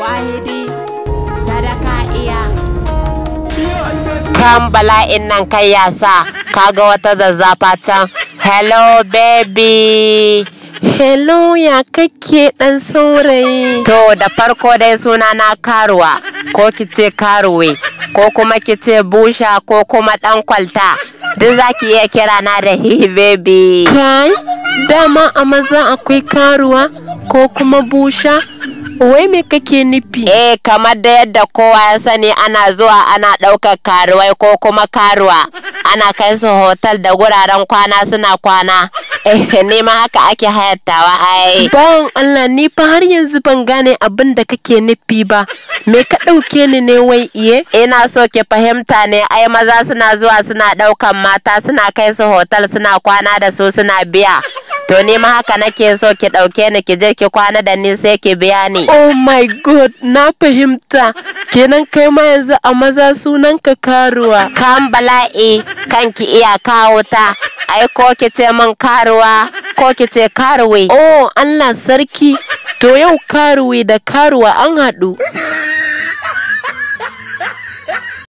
Wahidi sadaka iya. Kan bala'in nan kai ya sa kaga wata zazzafa can. Hello baby. Hello, ya kake ɗan saurayi? To da farko dai suna na Karuwa, ko kice Karuwe, ko kuma kice Busha, ko kuma ɗan kwalta. Duk za ki iya kira na da hi baby. Kai, dama a maza akwai karuwa ko kuma busha? Wai me kake nufi? Eh, kamar da yadda kowa ya sani, ana zuwa ana ɗaukar karuwai ko kuma karuwa. Ana kai su hotel da guraren kwana suna kwana. Eh, ni ma haka ake hayattawa ai. Bawan Allah, ni fa har yanzu ban gane abin da kake nufi ba. Me ka ɗauke ni ne wai iye? Ina so ki fahimta ne, ai maza suna zuwa suna ɗaukan mata suna kai su hotel suna kwana da su suna biya. To ni ma haka nake so ki ɗauke ni ki je ki kwana da ni sai ki biya ni. Oh my God, na fahimta. Kenan kai ma yanzu a maza sunanka karuwa. Kan bala'i kanki iya kawo ta. Ai ko ki ce min karuwa ko ki ce karuwe. Oh Allah sarki, to yau karuwe da karuwa an haɗu.